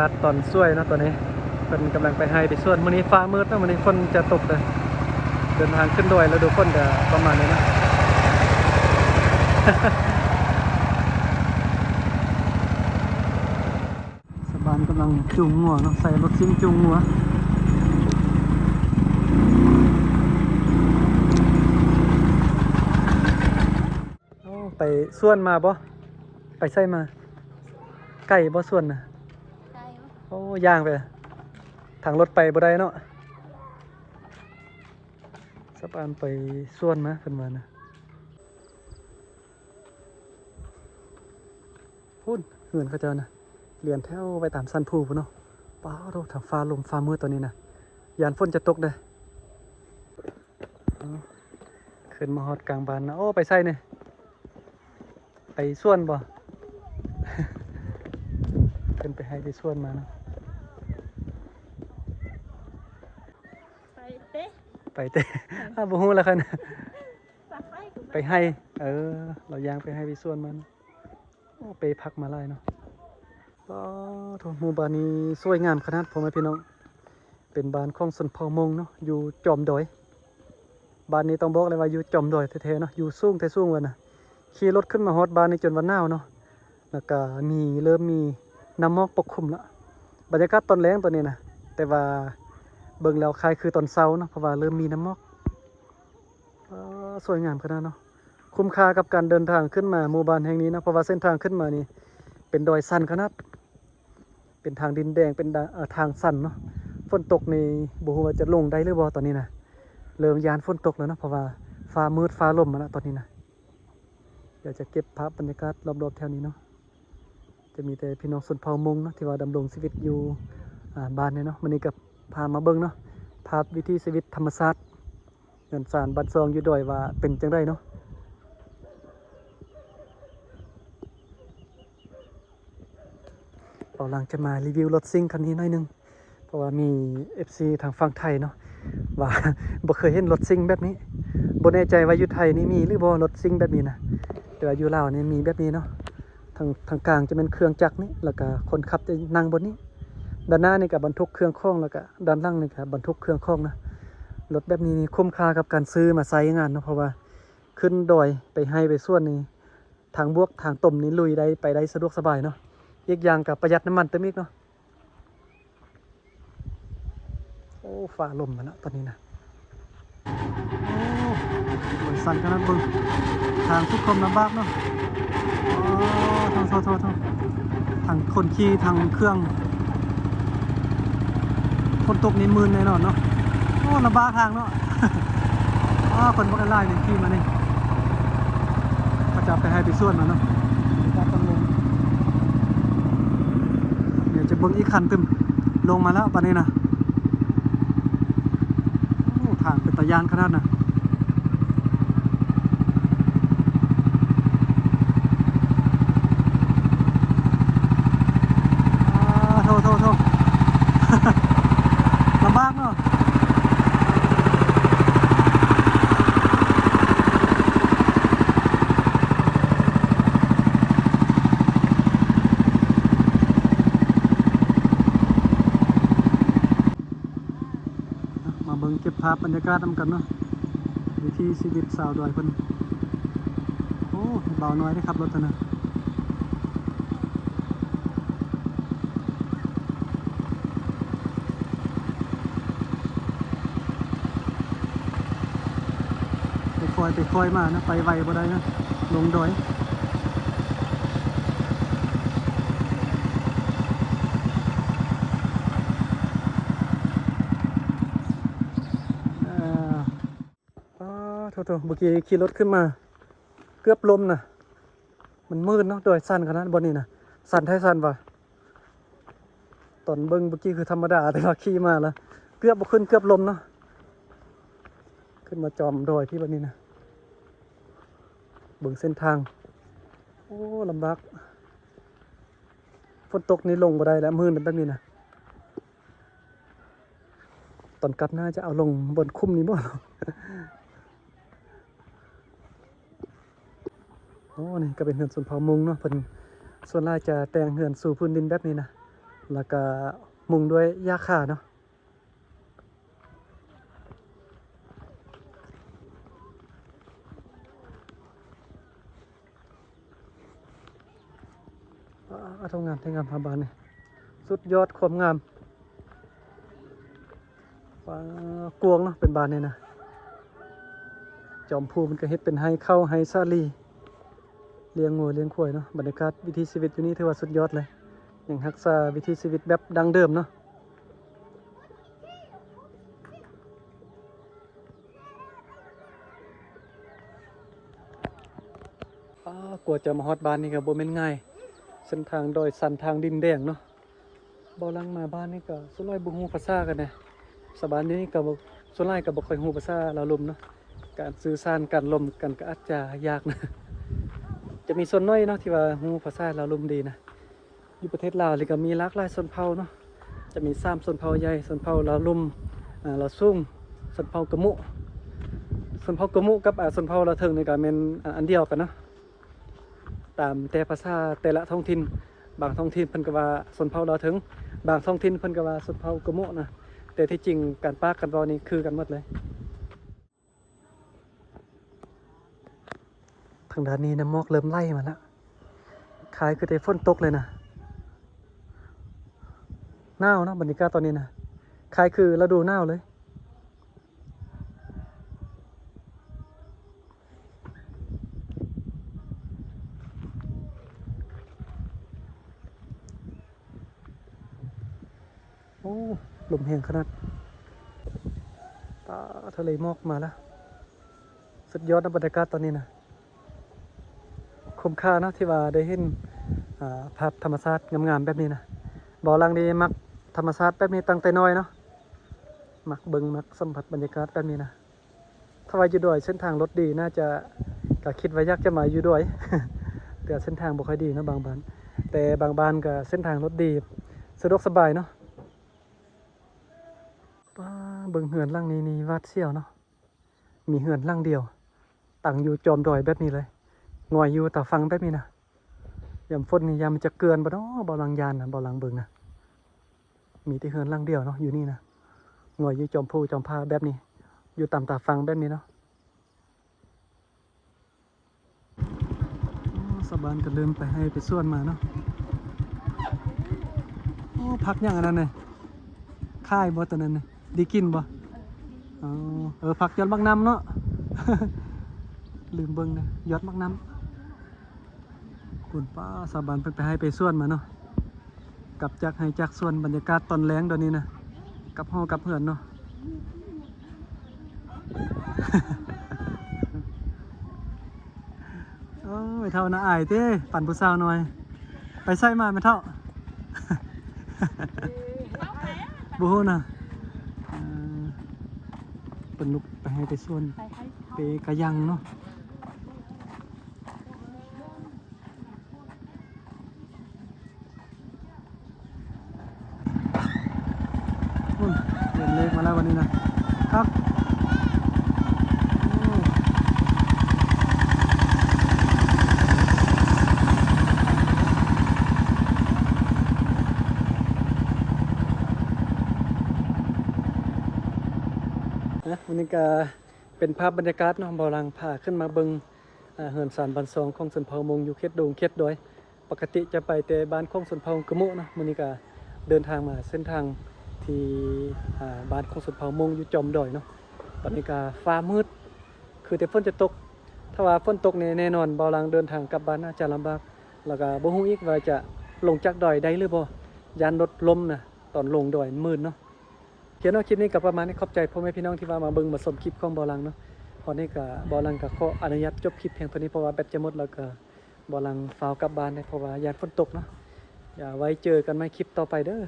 າດຕອນສວຍເນາະ ຕອນນີ້ເພິ່ນກຳລັງໄປໄຮ່ໄປສວນ. ມື້ນີ້ຟ້າມືດເນາະ ມື້ນີ້ຝົນຈະຕົກເດີ. ເດີນທາງຂຶ້ນດອຍລະດູຝົນກະປະມານນີ້ເນາະ. ຊາວບ້ານກຳລັງຈູງງົວເນາະ ໃສ່ລົດຊິງຈູງງົວ. ໂອ້ ໄປສວນມາບໍ່? ໄປໃສມາ? ໄກບໍ່ສວນນະ? ໄກຢູ່. ໂອ້ ຍ່າງໄປ ທາງລົດໄປບໍ່ໄດ້ເນາະ. ສະບານໄປສວນມາເພິ່ນວ່ານະ. ພຸ້ນເຮືອນເຂົາເຈົ້ານະ ລຽນແຖວໄວ້ຕາມສັນພູພຸ້ນເນາະ. ປ້າໂທ້ ທາງຟ້າລົມຟ້າມືດຕອນນີ້ນະ ຢ້ານຝົນຈະຕົກເດ້. ເອົາ ຂຶ້ນມາຮອດກາງບ້ານນະ. ໂອ້ ໄປໃສນີ້? ໄປສວນບໍ່? ເພິ່ນໄປໄຮ່ໄປສວນມາເນາະ. ໄປເຕະ ໄປເຕະ. ອ້າວ ບໍ່ຮູ້ລະຄັນ ໄປໄຮ່. ເອີ ລາວຍ່າງໄປໄຮ່ໄປສວນມານະ. ໂອ້ ເປຜັກມາຫຼາຍເນາະ. ປ້າໂທ້ ໝູ່ບ້ານນີ້ສວຍງາມຂະໜາດ ພໍ່ແມ່ພີ່ນ້ອງ. ເປັນບ້ານຂອງຊົນເຜົ່າມົ້ງເນາະ ຢູ່ຈອມດອຍ. ບ້ານນີ້ຕ້ອງບອກເລີຍວ່າຢູ່ຈອມດອຍແທ້ໆເນາະ ຢູ່ສູງແທ້ສູງວ່ານະ. ຂີ່ລົດຂຶ້ນມາຮອດບ້ານນີ້ຈົນວ່າໜາວເນາະ ແລ້ວກະມີ ເລີ່ມມີນ້ຳໝອກປົກຄຸມລະ. ບັນຍາກາດຕອນແລງຕອນນີ້ນະ ແຕ່ວ່າເບິ່ງແລ້ວຄ້າຍຄືຕອນເຊົ້າເນາະ ເພາະວ່າເລີ່ມມີນ້ຳໝອກ. ເອີ ສວຍງາມຂະໜາດເນາະ. ຄຸ້ມຄ່າກັບການເດີນທາງຂຶ້ນມາໝູ່ບ້ານແຫ່ງນີ້ເນາະ ເພາະວ່າເສັ້ນທາງຂຶ້ນມານີ້ເປັນດອຍຊັນຂະໜາດ ເປັນທາງດິນແດງ ເປັນດາ- ເອີ ທາງຊັນເນາະ. ຝົນຕົກນີ້ບໍ່ຮູ້ວ່າຈະລົງໄດ້ຫຼືບໍ່ຕອນນີ້ນະ. ເລີ່ມຢ້ານຝົນຕົກແລ້ວເນາະ ເພາະວ່າຟ້າມືດຟ້າລົມມາລະຕອນນີ້ນະ. ດຽວຈະເກັບພາບບັນຍາກາດລອບໆແຖວນີ້ເນາະ. ຈະມີແຕ່ພີ່ນ້ອງຊົນເຜົ່າມົ້ງເນາະ ທີ່ວ່າດຳລົງຊີວິດຢູ່ ອາ ບ້ານນີ້ເນາະ. ມື້ນີ້ກໍພາມາເບິ່ງເນາະ ພາບວິຖີຊີວິດທຳມະຊາດ ເຮືອນຊານບ້ານຊ່ອງຢູ່ດອຍວ່າເປັນຈັ່ງໃດເນາະ. ເອົາ ຫຼັງຈະມາຣີວິວລົດຊິງຄັນນີ້ໜ້ອຍໜຶ່ງ ເພາະວ່າມີເອັຟຊີທາງຝັ່ງໄທເນາະ ວ່າບໍ່ເຄີຍເຫັນລົດຊິງແບບນີ້. ບໍ່ແນ່ໃຈວ່າຢູ່ໄທນີ້ມີຫຼືບໍ່ລົດຊິງແບບນີ້ນະ ແຕ່ວ່າຢູ່ລາວນີ້ມີແບບນີ້ເນາະ. ທາງ ທາງກາງຈະແມ່ນເຄື່ອງຈັກນີ້ ແລ້ວກະຄົນຂັບຈະນັ່ງບ່ອນນີ້. ດ້ານໜ້ານີ້ກະບັນທຸກເຄື່ອງຂອງ ແລ້ວກະດ້ານຫຼັງນີ້ກະບັນທຸກເຄື່ອງຂອງນະ. ລົດແບບນີ້ນີ້ຄຸ້ມຄ່າກັບການຊື້ມາໃຊ້ງານເນາະ ເພາະວ່າຂຶ້ນດອຍໄປໄຮ່ໄປສວນນີ້ ທາງບວກທາງຕົມນີ້ລຸຍໄດ້ ໄປໄດ້ສະດວກສະບາຍເນາະ. ອີກຢ່າງກໍປະຢັດນ້ຳມັນຕື່ມອີກເນາະ. ໂອ້ ຟ້າລົມມາແລ້ວຕອນນີ້ນະ. ໂອ້ ໂດຍສັນຂະໜາດເບິ່ງ ທາງສຸດຄວາມລຳບາກເນາະ. ອໍ ໂທ້ໆໆ ທັງຄົນຂີ່ທັງເຄື່ອງ. ຝົນຕົກນີ້ມື່ນແນ່ນອນເນາະ. ໂອ້ ລຳບາກທາງເນາະ. ອ້າ ຄົນບໍ່ໄດ້ຫຼາຍນີ້ຂີ່ມານີ້ ເຂົາເຈົ້າໄປໄຮ່ໄປສວນມາເນາະ. ດຽວຈະເບິ່ງອີກຄັນຕື່ມ ລົງມາແລ້ວບາດນີ້ນະ. ໂອ້ ທາງເປັນຕາຢ້ານຂະໜາດນະ. ອ້າ ໂທ້ໆໆ ລຳບາກເນາະ. ມາເບິ່ງເກັບພາບບັນຍາກາດນຳກັນເນາະ ວິຖີຊີວິດຊາວດອຍເພິ່ນ. ໂອ້ ບ່າວນ້ອຍໄດ້ຂັບລົດຫັ້ນນະ. ຄ່ອຍໆ ໄປຄ່ອຍມານະ ໄປໄວບໍ່ໄດ້ນະ ລົງດອຍ. ເອີ ປາໂທ້ໆ ເມື່ອກີ້ຂີ່ລົດຂຶ້ນມາເກືອບລົ້ມນະ. ມັນມື່ນເນາະ ດອຍຊັນຂະໜາດ ບ່ອນນີ້ນະ ຊັນແທ້ຊັນວ່າ. ຕອນເບິ່ງເມື່ອກີ້ຄືທຳມະດາ ແຕ່ວ່າຂີ່ມາແລ້ວເກືອບບໍ່ຂຶ້ນ ເກືອບລົ້ມເນາະ. ຂຶ້ນມາຈອມດອຍທີ່ບາດນີ້ນະ ເບິ່ງເສັ້ນທາງ. ໂອ້ ລຳບາກ. ຝົນຕົກນີ້ລົງບໍ່ໄດ້ແລ້ວ ມື່ນແບບນີ້ນະ. ຕອນກັບໜ້າຈະເອົາລົງບ່ອນຂຸມນີ້ບໍ່? ໂອ້ ນີ້ກໍເປັນເຮືອນຊົນເຜົ່າມົ້ງເນາະ ເພິ່ນສ່ວນຫຼາຍຈະແຕ່ງເຮືອນສູ່ພື້ນດິນແບບນີ້ນະ. ແລ້ວກະມຸງດ້ວຍຫຍ້າຄາເນາະ. ປາດໂທ້ ງາມແທ້ ງາມ ບ້ານນີ້ ສຸດຍອດຄວາມງາມ. ປາດ ກວ້າງເນາະ ເປັນບ້ານນີ້ນະ. ຈອມພູມັນກະເຮັດເປັນໄຮ່ເຂົ້າໄຮ່ສາລີ ລ້ຽງງົວລ້ຽງຄວາຍເນາະ. ບັນຍາກາດວິຖີຊີວິດຢູ່ນີ້ຖືວ່າສຸດຍອດເລີຍ ຍັງຮັກສາວິຖີຊີວິດແບບດັ້ງເດີມເນາະ. ປາດ ກວ່າຈະມາຮອດບ້ານນີ້ກະບໍ່ແມ່ນງ່າຍ ເສັ້ນທາງດອຍຊັນ ທາງດິນແດງເນາະ. ເບົາຫຼັງມາບ້ານນີ້ກະສ່ວນຫຼາຍບໍ່ຮູ້ພາສາກັນນະ. ຊາວບ້ານຢູ່ນີ້ກະບໍ່ ສ່ວນຫຼາຍກະບໍ່ຄ່ອຍຮູ້ພາສາລາວລຸ່ມເນາະ. ການສື່ສານ ການລົມກັນກະອາດຈະຍາກນະ. ຈະມີສ່ວນໜ້ອຍເນາະທີ່ວ່າຮູ້ພາສາລາວລຸ່ມດີນະ. ຢູ່ປະເທດລາວນີ້ກະມີຫຼາກຫຼາຍຊົນເຜົ່າເນາະ. ຈະມີສາມຊົນເຜົ່າໃຫຍ່ ຊົນເຜົ່າລາວລຸ່ມ ອາ ລາວສູງ ຊົນເຜົ່າກະມຸ. ຊົນເຜົ່າກະມຸກັບ ອາ ຊົນເຜົ່າລາວເທິງນີ້ກະແມ່ນ ອາ ອັນດຽວກັນເນາະ. ຕາມແຕ່ພາສາແຕ່ລະທ້ອງຖິ່ນ ບາງທ້ອງຖິ່ນເພິ່ນກະວ່າຊົນເຜົ່າລາວເທິງ ບາງທ້ອງຖິ່ນເພິ່ນກະວ່າຊົນເຜົ່າກະມຸນະ. ແຕ່ທີ່ຈິງການປາກການເວົ້ານີ້ຄືກັນໝົດເລີຍ. ທາງດ້ານນີ້ນະ ໝອກເລີ່ມໄຫຼມາລະ ຄ້າຍຄືແຕ່ຝົນຕົກເລີຍນະ. ໜາວເນາະ ບັນຍາກາດຕອນນີ້ນະ ຄ້າຍຄືລະດູໜາວເລີຍ. ໂອ້ ລົມແຮງຂະໜາດ ຕາ ທະເລໝອກມາລະ. ສຸດຍອດນະ ບັນຍາກາດຕອນນີ້ນະ. ຄຸ້ມຄ່າເນາະທີ່ວ່າໄດ້ເຫັນ ອາ ພາບທຳມະຊາດງາມໆແບບນີ້ນະ. ເບົາຫຼັງນີ້ມັກທຳມະຊາດແບບນີ້ຕັ້ງແຕ່ນ້ອຍເນາະ ມັກເບິ່ງ ມັກສຳຜັດບັນຍາກາດແບບນີ້ນະ. ຖ້າວ່າຢູ່ດອຍເສັ້ນທາງລົດດີ ໜ້າຈະ ກະຄິດວ່າຢາກຈະມາຢູ່ດອຍ ແຕ່ເສັ້ນທາງບໍ່ຄ່ອຍດີເນາະບາງບ້ານ. ແຕ່ບາງບ້ານກະເສັ້ນທາງລົດດີ ສະດວກສະບາຍເນາະ. ປ້າ ເບິ່ງເຮືອນຫຼັງນີ້ນີ້ຫວາດສຽວເນາະ. ມີເຮືອນຫຼັງດຽວ ຕັ້ງຢູ່ຈອມດອຍແບບນີ້ເລີຍ ງອຍຢູ່ຕາຝັ່ງແບບນີ້ນະ. ຍາມຝົນນີ້ ຍາມມັນຈະເກືອນບໍ່ເນາະ ເບົາຫຼັງຢ້ານນະ ເບົາຫຼັງເບິ່ງນະ. ມີແຕ່ເຮືອນຫຼັງດຽວເນາະ ຢູ່ນີ້ນະ ງອຍຢູ່ຈອມພູຈອມຜາແບບນີ້ ຢູ່ຕາມຕາຝັ່ງແບບນີ້ເນາະ. ໂອ້ ຊາວບ້ານກະເລີ່ມໄປໄຮ່ໄປສວນມາເນາະ. ໂອ້ ຜັກຫຍັງອັນນັ້ນນະ ຂາຍບໍ່ໂຕນັ້ນນະ ດີກິນບໍ່? ອໍ ເອີ ຜັກຍອດໝາກນ້ຳເນາະ ລືມເບິ່ງນະ ຍອດໝາກນ້ຳ. ພຸ້ນ ປ້າ ຊາວບ້ານເພິ່ນໄປໄຮ່ໄປສວນມາເນາະ. ກັບຈາກໄຮ່ຈາກສວນ ບັນຍາກາດຕອນແລງດອນນີ້ນະ ກັບຫໍກັບເຮືອນເນາະ. ໂອ້ຍ ເຖົ້າໜ້າອາຍເດ້ ປັ່ນຜູ້ສາວນ້ອຍ. ໄປໃສມາແມ່ເຖົ້າ? ບໍ່ຮູ້ນະ. ເອີ ເພິ່ນລຸກໄປໄຮ່ໄປສວນ ໄປກະຍັງເນາະ. ພຸ້ນ ເຫັນເລກມາແລ້ວບັດນີ້ນະ ຄັກ. ໂອ້ ນະ ມື້ນີ້ກະເປັນພາບບັນຍາກາດເນາະ ເບົາຫຼັງພາຂຶ້ນມາເບິ່ງ ອາ ເຮືອນຊານບ້ານຊ່ອງຂອງຊົນເຜົ່າມົ້ງຢູ່ເຂດດົງເຂດດອຍ. ປົກກະຕິຈະໄປແຕ່ບ້ານຂອງຊົນເຜົ່າກະມຸເນາະ. ມື້ນີ້ກະເດີນທາງມາເສັ້ນທາງທີ່ ອາ ບ້ານຂອງຊົນເຜົ່າມົ້ງຢູ່ຈອມດອຍເນາະ. ຕອນນີ້ກະຟ້າມືດ ຄືແຕ່ຝົນຈະຕົກ. ຖ້າວ່າຝົນຕົກນີ້ແນ່ນອນ ເບົາຫຼັງເດີນທາງກັບບ້ານອາດຈະລຳບາກ ແລ້ວກະບໍ່ຮູ້ອີກວ່າຈະລົງຈາກດອຍໄດ້ຫຼືບໍ່ ຢ້ານລົດລົ້ມນະ ຕອນລົງດອຍມັນມືດເນາະ. ໂອເຄເນາະ ຄລິບນີ້ກະປະມານນີ້. ຂອບໃຈພໍ່ແມ່ພີ່ນ້ອງທີ່ວ່າມາເບິ່ງມາຊົມຄລິບຂອງເບົາຫຼັງເນາະ. ຮອດນີ້ກະເບົາຫຼັງກະຂໍອະນຸຍາດຈົບຄລິບພຽງເທົ່ານີ້ ເພາະວ່າແບັດຈະໝົດ ແລ້ວກະເບົາຫຼັງຟ້າວກັບບ້ານເດ້ ເພາະວ່າຢ້ານຝົນຕົກເນາະ. ດຽວໄວ້ເຈີກັນໃໝ່ຄລິບຕໍ່ໄປເດີ້.